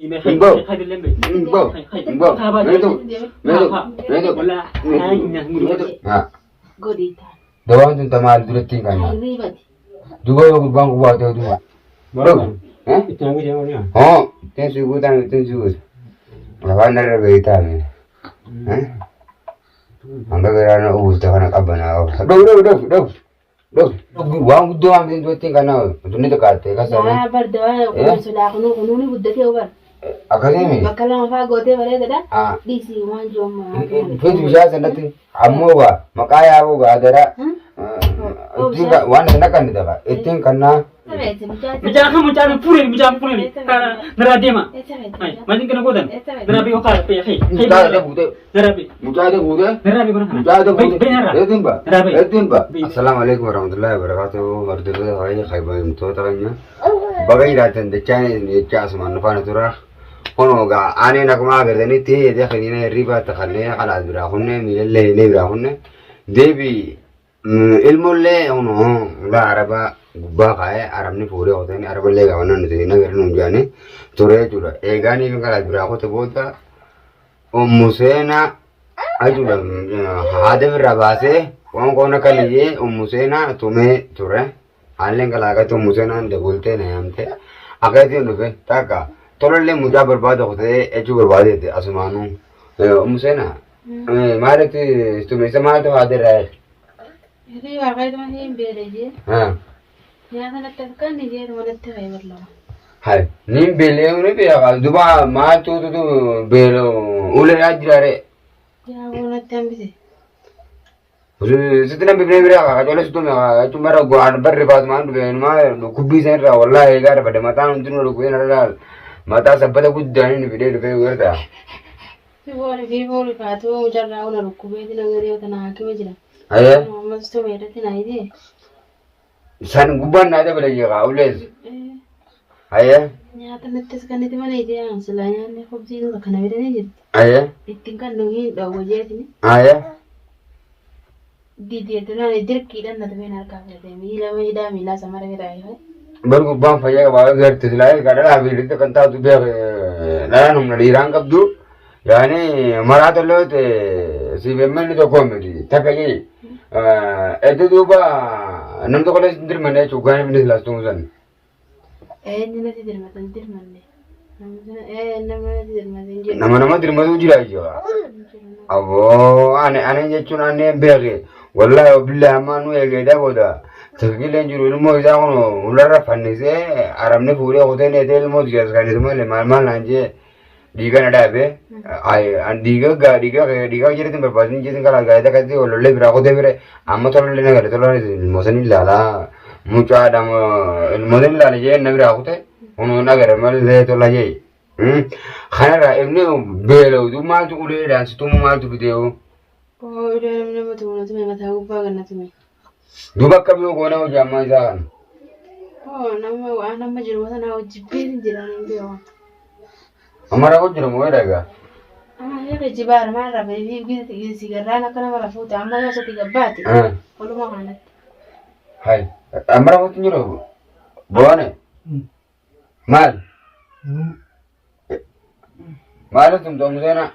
Hin bahu. Hin bahu. Hin bahu. Meetu. Meetu. Meetu. Meetu. Haa. Godii ta'a. Dawaan tun tamaal duratti hin qabna. Hirriibati. Duuba yoo gurbaan kun waa ta'e duuba. Dhugu. Hoo. Ittiin si guutaan ittiin si guuta. Afaan narra bahee taa'ame. Hanga garaa na uwwifte kana qabbanaa. Dhugu dhugu dhugu dhugu. Dhugu waan guddoo waan ta'e duratti hin qabna. Tunni xiqqaatte kasana. Yaa bar dawaa kunuun silaa kunuun kunuuni guddatee bar. Akkasii Bakka lama faa gootee bareedadha. Ah. Dhiisii waan jiru amma. Fitu bishaan sanatti ammoo gaa maqaa yaaboo gaa adaraa ittiin waan sana kan ta'a ittiin kannaa Mucaan kan mucaan fuudhani mucaan fuudhani naraa deema. Maaliin kana gootan? Naraa bee hokaa bee hee. mucaa ta'e guutee Naraa bee. mucaa ta'e guutee Naraa bee mana kana. mucaa ta'e guutee Bee naraa. eetiin ba Naraa bee. eetiin ba. Assalaamu alaikum warahmatullahi wabarakatuh hordoftoota keenya kabajamtoota keenya baga jiraattan dachaan jechaa asumaan nu faana tura. Kunoo gaa aaneen akkuma agartanitti jedhee kiniina hirriibaa takannee kalaas biraa kunne miilallee hinee biraa kunne deebii ilmoollee kunoo ulaa arabaa gubbaa kaa'ee arabni fuudhee qoteen araballee gaafannaa nuti hin agarre nuun jedhanii ture jechuudha. Eegaanii fi kalaas biraa kute booda ummu seenaa jechuudha haada birraa baasee waan qoon akka niyyee ummu seenaa tumee ture. Haalleen kalaaqatti ummu seenaan daboltee na yaamte akkasitti dhufe takka tolollee mucaa barbaada kutee jechuu barbaadeeti asumaanuu. Ummu seenaa maalitti tume isa maaltu haada irraa eege? Hirriibaa fayyadama hin beele jee. Nyaata natti akka ni jee manatti fayyadamu lama. Hai, niin beelee ni beeka. Duba maaltu tutu beelo ulee jiraare. Yaa natti hambise. Sitti nan bifnee biraa qacolee sitti jechuun bara go'aan barri baatumaan dhufe maa kubbii san irraa wallaahi eegaa dhabade mataan hundinuu dhukkubee narraa mataa sabbata guddaan inni fidee dhufee garta. Fifooli fifooli faatu mucarraa una dhukkubeeti nagaree tana haakima jira. Ayee Ammas tume irratti na hidhee. san gubbaan naa dabale jeeqa ulees. Ayee Nyaata nattis kan itti mana hidhee aan silaa nyaanni kubsii nurra kana fidanii jirti. ayee Ittiin kan nu hin dhowwa jeetini. ayee Didee duraan dirqiidhaan na tumeen harkaa fudhatee miila miidhaa miilaa samara fedhaa. Bar gubbaan fayyaa qabaa garte silaa egaa dhalaa fi dhiirri kan taatu beek dhalaan humna dhiiraan qabdu yaani maraata illee ta'e siif himmanni tokko miti takka jee edda duuba nam tokko illee sin dirmanne jechuudha gaan inni silaas tumuu san. Eenyu natti dirmatan dirmanne. Nama natti dirmatan jedhu. Nama nama dirmatu jira jechuudha. Aboo ani ani jechuun ani hin beeke wallahi billahi ammaa nu eegeedha booda tajaajila jiru ilmoo isaa kun ularra fannisee arabni fuudhee kuteen eetee ilmoo jiras kan isuma malee maal maal naan jee dhiiga na dhaabe an dhiiga gaa dhiiga dhiiga jireetiin barbaasin jeetiin karaa gaayita akkasii walollee biraa kutee bire amma tolollee na gale tolollee ilmoo san ilaalaa mucaadha ilmoo san ilaala jee na biraa kute kun nagare malee tola jee. Kanarraa inni beela'utu maaltu uleedhaan si tumu maaltu fidee Ulee namni nama tumu na tume mataa gubbaa kan na tume. Duuba akkam yoo goona hojii ammaa isaa kana. Oo nama waan amma jiru sana hojii beekin jira hin beeku. Amma rakkoo jiru moo egaa? Amma heera jibaara maal rafee fi sigarraan akka nama rafuuti amma yoo sati gabbaate walumaa kanatti. Hai amma rakkootti hin jiru boone maal maal tumtu museenaa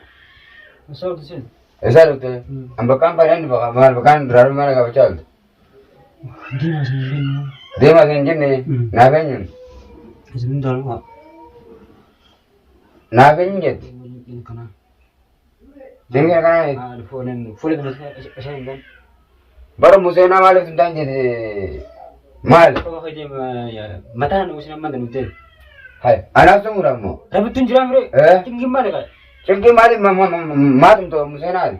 isaa dhufte an bakkaan fayyan dhufa maal bakkaan duraan mana gaafachaa oolte. Deemaa isin hin jenne naaf eenyuun naaf eenyuun jette. Dinqina kanaa jette. Bara Museenaa maaliif hin taane jette maal? Mataan usin amma nuti. Hai anaaf sumuura ammoo. Rabittuun jiraa mire. Eh? Cinqiin maali qaba? Cinqii maaliif maa tumtu Museenaa?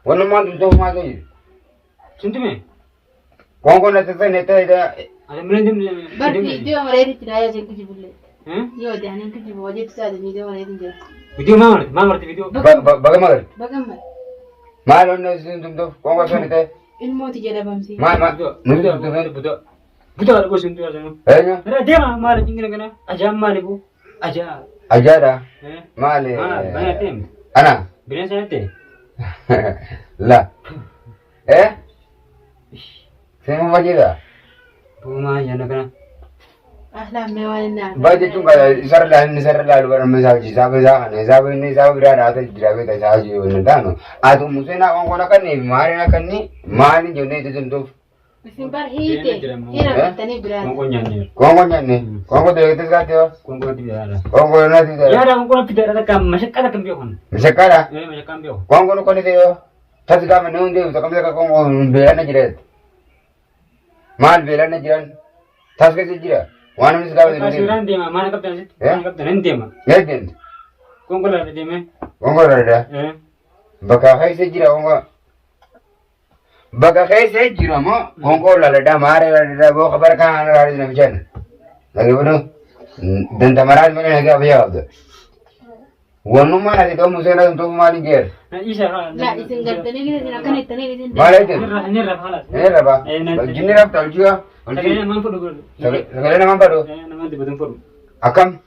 Wanni maa tumtu maa ta'e? Sintume. Qoonqoon na sissan ta'e Ani mire deemne. Barfi iddoo mareetti jira yaa isin kijibullee. Yoo ta'an hin kijibu hojii isaati iddoo mareetti jira. Viidiyoo maa marti? Maa marti viidiyoo? Baga magarti. Baga mara. Maal onna isin tumtuuf qoonqoo sun ta'e? Ilmooti jedha bamsi. Maal maal? Nuti tumtuuf. Budaa. Budaa dhuguu sintu yaa sana. Eenyu? Mire deema maali cinqina kana? Ajaan maali bu? Ajaa. Ajaadha. Maali? Maal? Mana deemte? Ana. Bineensa natti? La. Eh? Seenuu fayyada. Bumaa yana kana. Ahlaammee waan inni haasa'u. Ba jechuun kan isarra laalu inni isarra laalu bara amma isaa hojii isaa isaa kana isaa inni isaa biraa dhaata jira beekta isaa hojii hin taanu. Ati Museen qoonqoon akka inni maaliin akka inni maaliin jennee itti tumtuuf. Isin bar hiite hin argattanii biraa. Qoonqoo nyaanneera. Qoonqoo nyaanne qoonqoo deeggartis gaatti yoo Qoonqoo fidaadha. qoonqoo natti ta'e. Yaada qoonqoo fidaadha takka mashaqqa takka hin beeku. Mishakkaadha. Ee mashaqqa hin beeku. Qoonqoo nu qonni ta'e yoo tasi gaafa inni hundi deebisu akkamitti akka qoonqoo beelanna jira. Maal beelanna jiran tas keessa jira waan namni si gaafate hin deemu. Suuraan deema maal qabdan asitti? Eh? Maal qabdan hin deema. Eessa deemte? Qoonqoo lafa deemee. Qoonqoo irra Ee. Bakka keessa jira qoonqoo. Bakka keessa jira moo qoonqoo laladhaa maara laladhaa boo kabara kaan laladhaa namichaan. Dhaggeeffadhu dantamaraas malee nagaa fayyaa qabda. Wannummaan ati ta'u Museen ati ta'u maal hin jeer? Isa. La isin gartanii gisa isin akkana ittanii isin. Maal jechuun? Inni rafa halas. Inni rafa. Jinni rafta hojii haa? Sagalee namaan fudhu godhu. Sagalee namaan fudhu. Namaan dibatu fudhu. Akkam?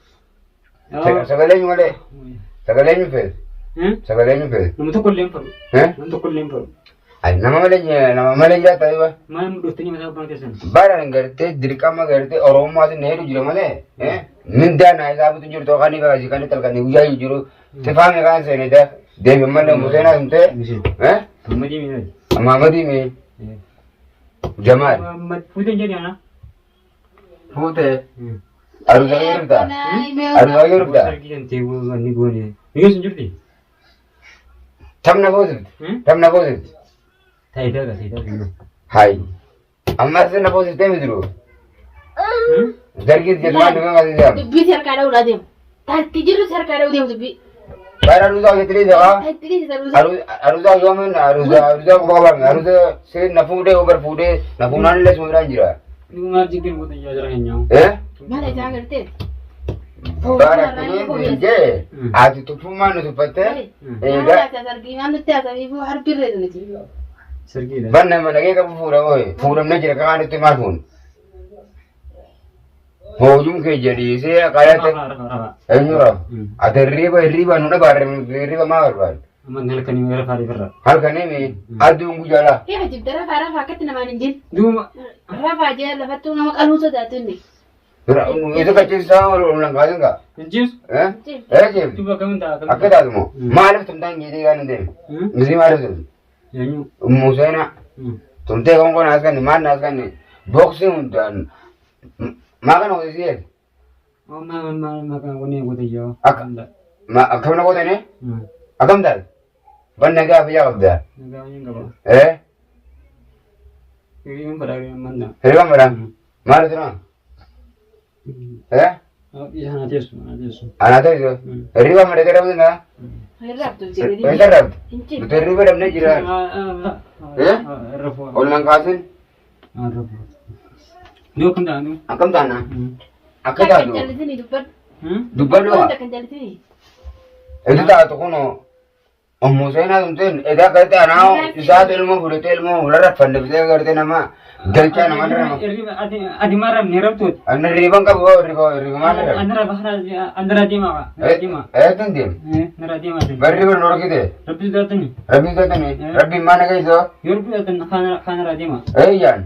Sagalee eenyu malee? Sagalee eenyu feetu? Sagalee eenyu feetu? Nama tokko illee hin fudhu. Nama tokko illee hin fudhu. Nama malee nama malee jiraata yoo. Maal dhuftanii mataa abbaan keessan? Bara gartee dirqama gartee Oromommaatiin na hedduu jira malee. Mindaa naa isaa bitu jirtu kan inni kan talkanii guyyaa jiru. Tifaame kan seenee deebi malee Museenaa sun ta'e. Muhammadii mi? Muhammadii mi? Jamaal. Muhammad fuutee jedhi ana. Fuutee. Aruusa kee riftaa? Aruusa kee riftaa? Sargii wanni goone. Biyya sun jirti? Tamna foosifti. Tamna foosifti. Taayitaa qaba taayitaa qaba. Hayi. Ammas na foosiftee miti jiru. Dargis jedhu waan dhufee maasii jedhamu. Dubbii si harkaa dha'uudhaa deemu. Taatti jirru si harkaa dha'uu deemu dubbii. Bara aruusa hojjetanii jira. Taatti jirru Aruusa yoomiin aruusa aruusa qofa qabaame aruusa sirrii na fuudhee obar fuudhee na fuunaan illee suma biraan jira. Maal jigeen goota ijaa jira keenyaa. Eh? Maal isaa gartee? Bara akkamiin jee ati tuffummaan nu tuffattee egaa Sirgiidha. Banna mana kee qabu fuudha ooye fuudhamne jira kakaan itti maal fuun. Hoojum kee jedhiisee akkaataatti Rafa rafa. eenyu rafu. Ati hirriiba hirriiba nu dhabaarre hirriiba maa barbaadu. Amma halkanii rafa rafa. Halkanii aduun guyyaa Duuba Isa kachiisaa ol nan kaasin kaa. injiis Eh? Eh jeef. duuba akkamiin ta'a Akka taatu moo maaliif tumtaan jeetee kan hin deemne? Misii maaliif tumte? Eenyu? Museenaa. Tumtee konkolaa naas kanne maal naas kanne boksii hundaan maa kana hojii eeg. Maal maal maqaan wanni goota ijaa. Akkam na gootane? Akkam taate? Ban nagaa fayyaa qabdaa? Nagaa wayii qaba. Eh? Hiriyoon fadhaa hiriyoon manna. Hiriyoon fadhaa? Maal tura? Eh? Isa na teessu na teessu. Ana teessu? Hirriba malee gara bitaa? Eessa rabtu? Nuti hirriba dhabnee jira. Eh? Ol nan kaasin? Duu akkam ta'a duu? Akkam taana? Akka taatu? Dubbadhu. Itti taatu kunoo. Ummu Seenaa sun ta'in egaa gartee anaa isaatu ilmoo fudhatee ilmoo fuularra fannifitee gartee nama galchaa nama irra nama. Ati maal rabni rabtuuti? Ani riiban qabu hoo riiba riiba maal irra? Anara bahara anara deema nara deema. Eetin deem. Nara deema. Bari riiba dhorkite. Rabbi sodaatani. Rabbi sodaatani. Rabbi maana keessoo. Yoo rabbi sodaatan kanara deema. Eeyyaan.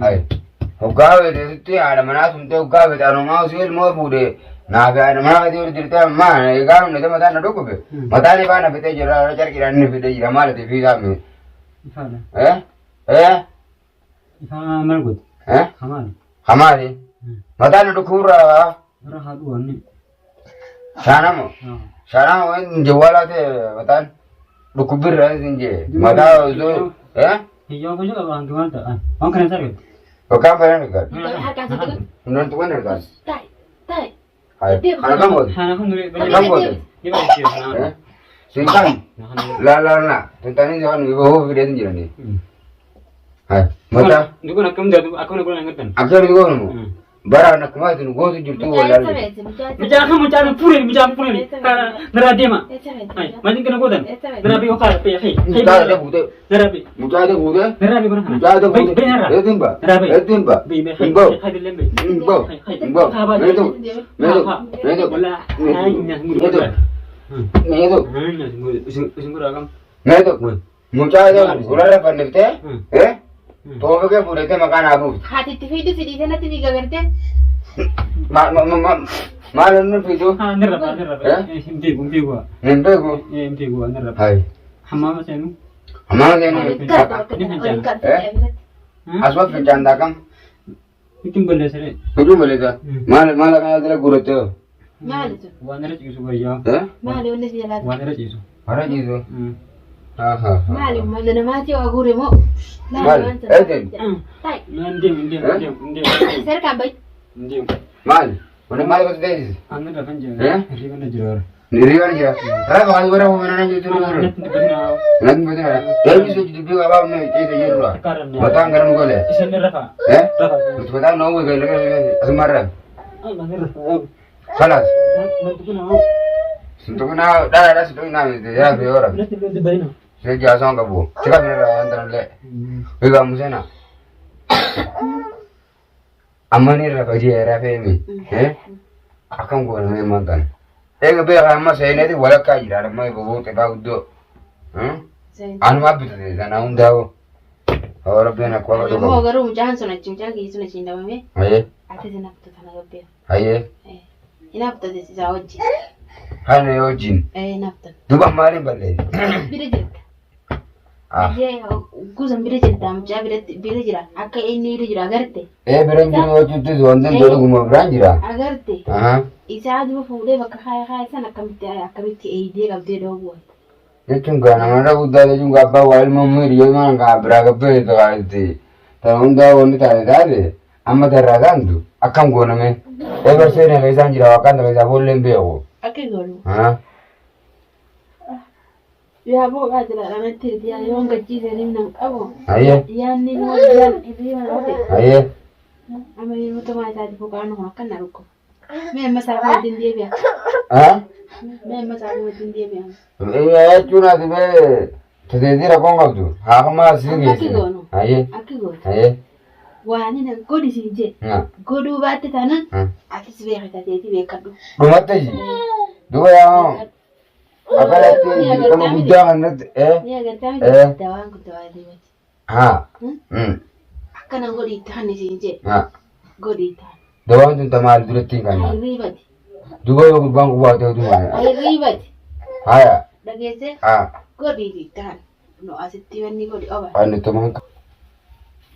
Ay. Hoggaa beeteetti haadha manaa sun ta'e hoggaa beete anumaa osoo ilmoo fuudhe naa fi haadha manaa keetii walitti jirtee ammaa egaa humna mataan na dhukkube mataan ifaa na fixee jira carqiidhaan inni fixee jira maal ati fiisaa mi Ifaadha. eh eh Ifaa maal goote? eh Hamaali. hamaali mataan na dhukkuburraa Irra haa dhuwanni. shaanamo shaanamo inni jawwaalaa ta'e mataan dhukkubirraa isin jee mataa osoo eh Hiyyoo gosa qaba hangi maal ta'a? Waan kana isa argatte. Yookaan fayyaan argaatu. Hundaan tuqan argaatu. Kana kan goote. Kana kan duree. Kan goote. Sintaan. La la la. Tuntaanii waan hoo fidee jiranii. Mataa. Dukun akkam daatu akkam godhan agartan. Akkam godhan moo? Bara akkuma isin gootu jirtu wallaalle. Mucaa kan mucaan fuudhani mucaan fuudhani naraa deema. Maaliin kana gootan? Naraa biyya okaa biyya hee. Mucaa ta'e guutee. Naraa biyya. Mucaa ta'e guutee. Naraa biyya kana. Mucaa ta'e guutee. Biyya naraa. Eetiin ba. Naraa biyya. Eetiin ba. Biyya Hin ba'u. Hin Hin ba'u. Hin ba'u. Meetu. Meetu. Meetu. Meetu. Meetu. Isin godhaa kam? Meetu. Mucaa ta'e fuularra fanniftee. Eh? Toofikee fuudhatee maqaa naa buufte. Haati itti fiidu si dhiisee natti fiiga gartee. Maal inni fiidu? Ni rafa ni rafa. Hin beeku hin beeku. Hin beeku. Hin beeku ni rafa. Hayi. Hammaama seenu. Hammaama seenu. Waliin kadhate bakka Ni tana fincaan. waliin kadhate. Asuma fincaan daakam. Ittiin balleessine. Hojii balleessa. Maal maal akkana jala guurattee hoo? Maali tun? Waan irra ciisu wayyaa. Maali wanni si jalaa? Waan irra ciisu. Hara ciisu. Maali mana namaatii waa guure moo? Maali? Eetin. Ta'i. Hin deemu hin deemu hin deemu hin deemu. Sarkaan bahi. Hin deemu. Maali? Wani maal gosa teessise? Ani rafan jira. Hirriba na jira. Hirriba na jira. Rafa kan warra humna na jiru ture. Natti dubbatina. Natti dubbatina. Eenyu sochi dubbii qabaa humna keessa jirra. Mataan gara nu gole. Isin rafa. Eh? Rafa. Nuti mataan nu hawwe gale asuma irra. Kalaas. Sintuqinaa dhalaadha sintuqinaa miti yaa fi yoora. Natti dubbatina. Se jaasaan qabu. Sika bira waan tanallee. Egaa musena. Amma ni rafa jee rafee mi. Akkam goona mee maal taane. Eega beekaa amma seeneeti walakkaa jira amma boboo xifaa guddoo. Anuma bitate sana hundaa'u. Haa rabbiin akka waaqa Ammoo tokko. garuu mucaan sun achi mucaan kiyya sun achi hin dhabame. Hayyee Ati sin haftu tana gabbee. hayyee Hin haftu isaa wajjin. kana yoo wajjin. Hin haftu. Duuba maaliin balleesse? Bira jirta. Ah. Guusan bira jirta mucaa biratti bira jira akka inni bira jira agarte Ee biraan jiru hojjettus wanti hin dhuguma biraan jira. agarte Ahaa. isaa duba fuudhee bakka kaaya kaaya san akkamitti akkamitti eeydee qabdee dhoowwu. Jechuun gaa namarra guddaa jechuun gaa abbaa waa ilma umrii yoo mana gaa biraa gabbee ta'aatti. Tana hundaa wanni taate taate amma tarraa taantu akkam gooname. Ee barsee na keessaan jira waaqaan ta'e isaa boollee hin beeku. Akka godhu. Ahaa. Yaa booqaa jira dhamatti yaa yoon gachiise nimnan qabu. Hayyee Yaanni waan hirriba dhufe. hayyee. Amma yeroo tumaa isaati boqaan kun akkan na dhukkuba. Mee amma saafuu wajjin deebi'a. Haa? Mee amma saafuu wajjin deebi'a. Jechuun ati bee tateetii rakkoon qabdu haa si Akka geessine. goonu. Hayyee Akki gootu. hayyee. Waan inni godhi siin jee. Godhuu baatte taanaan atis beeka tateetii beekadhu. Dhumatte ji. Duba yaa akkanatti dirqama guddaa kanatti ee Ni agartaa Eh. miti dawaan kun dawaa deemati. haa. Akkana godhi itti hanni siin jee. Haa. Godhi itti hanni. Dawaan tun tamaal duratti hin kanna. Hirriibati. Duba yoo gurbaan qubaa ta'e duma. Hirriibati. Haya. Dhageessee Haa. godhi itti hanni. No asitti wanni godhi oba. Ani tumaan.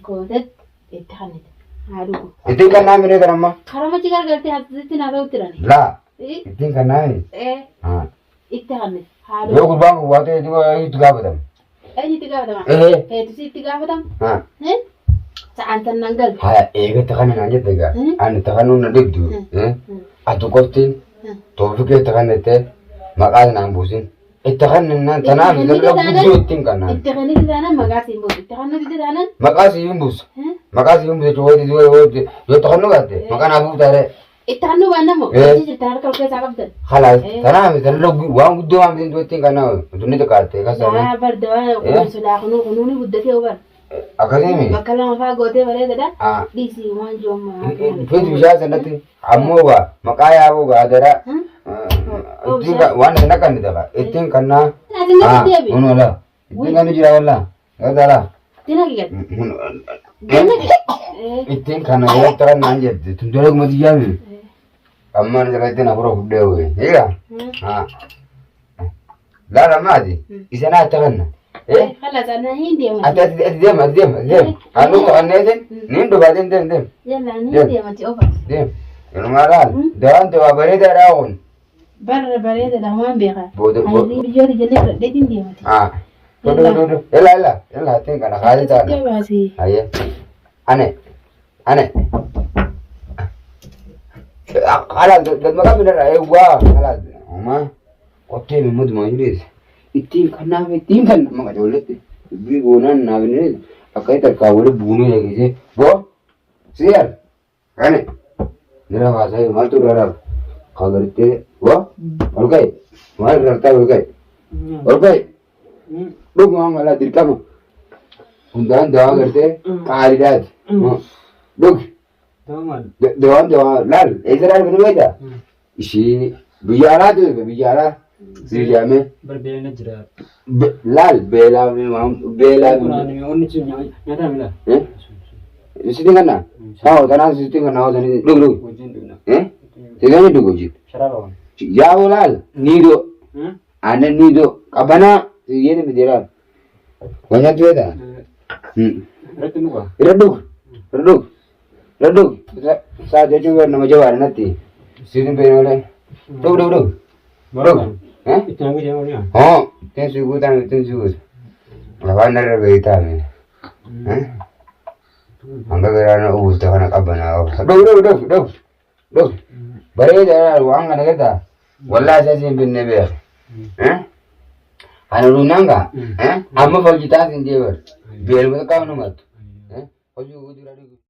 Gootetti itti hannite. Haa dhugu. Ittiin kannaa miree kan amma. Karamachi gargaltee asitti naa ta'utti jirani. Laa. Ittiin kannaa miree. Ee Haa. itti hannite. Haa Yoo dhugu. gurbaan qubaa ta'e duba itti gaafatama. Eenyu itti gaafatama? Ee. Eetu si itti gaafatama? Haa. Sa'aan tan nan galu. Haya eega takana naan jette egaa. Ani takanuu na dhibdu. Atu qoftiin toofikee takannettee maqaa naan buusin. Itti kannennaan tanaaf irra guddoo ittiin kannaan. Itti kennite taanaan maqaa siin buusu. Itti kennite taanaan. Maqaa siin buusu. Maqaa siin buusu jechuun wayitii yoo takannu baatte maqaa naa buutaa ree. Itti kennuu baanna moo? Hojii jirtan harka ol keessaa qabdan. Khalaas tanaaf irra waan guddoo waan bitin ittiin kannaa utunni xiqqaatte kasana. Laa barda waan kunuunsu laa kunuu kunuuni guddatee obar. Akkasiimi. Bakka lama faa gootee bareedadha. Dhiisii waan jiru amma. Fiitu bishaan sanatti ammoo gaa maqaa yaaboo gaa adaraa. Ittiin waan sana kan ta'a ittiin kannaa. Kun wala ittiin kan jira wala gadara. Ittiin kana yoo taran naan jette tun dole kuma tiyyaami. Amma ni ittiin afura fudhee wee. Egaa. Laala maati isa naa taranna. Khalas ana hin deema. Ati ati ati deema ati deema ati deema. Halluu taranneetiin niin dhufaatiin deem deem. Yalla ni deemati ofa. Deem. Inumaa laal dawaan dawaa bareedaadhaa kun. Barra bareedaadha waan beekaa. Booda Ayirrii biyyoota jallee fudhadheetiin deemati. Ah. Dodo dodo. Yalla yalla yalla ittiin kana haali taana. Baasii. Hayyee. Ane ane. Khalas gad maqaa binarra eewwaa khalas. Homaa qottee mimmaduma jirees. Ittiin kannaaf ittiin kan nama ijoolletti dubbii goonaan naaf hin akka itti harkaa wali buunee eegisee boo siyaal kane nira haasa'e maaltu irraa raaf kagartee boo ol ka'e maal irraa ta'e ol ka'e ol ka'e dhuguma malaa dirqama hundaan dawaa gartee qaaliidhaati dhugi dawaan dawaa laal eessa laal binu beektaa ishii biyya alaatu biyya alaa. Si jaamee. Bar beela jira. Laal beelaa beelaa. Wanni sun nyaataa mila. Sitti kanna. Haa tanaa sitti kanna haa sanii dhug dhug. Wajjin dhugna. Sitti dhug hojii. Sharaaba waan. Yaa laal niidoo aannan niidoo qabanaa siyyee miti laal. Waan beektaa? Irratti dhugaa. Irra dhug irra dhug irra dhug. Saa jechuun nama jabaadha natti. Sitti beekna malee. Dhug dhug dhug. Dhug. Itti naguu jedhamu ni Hoo ittiin si guutaan ittiin si guutu. Afaan narra beektaa mee. Hanga biraan uwwifte kana qabbanaa. Dhug dhug dhug dhug dhug. Bareeda waan kana gartaa. Wallaahi isa siin binne beeka. Ana dhuunaan gaa. Amma hojii taasisin jee bar. Beeluma qabu namatti. Hojii dura dhugu.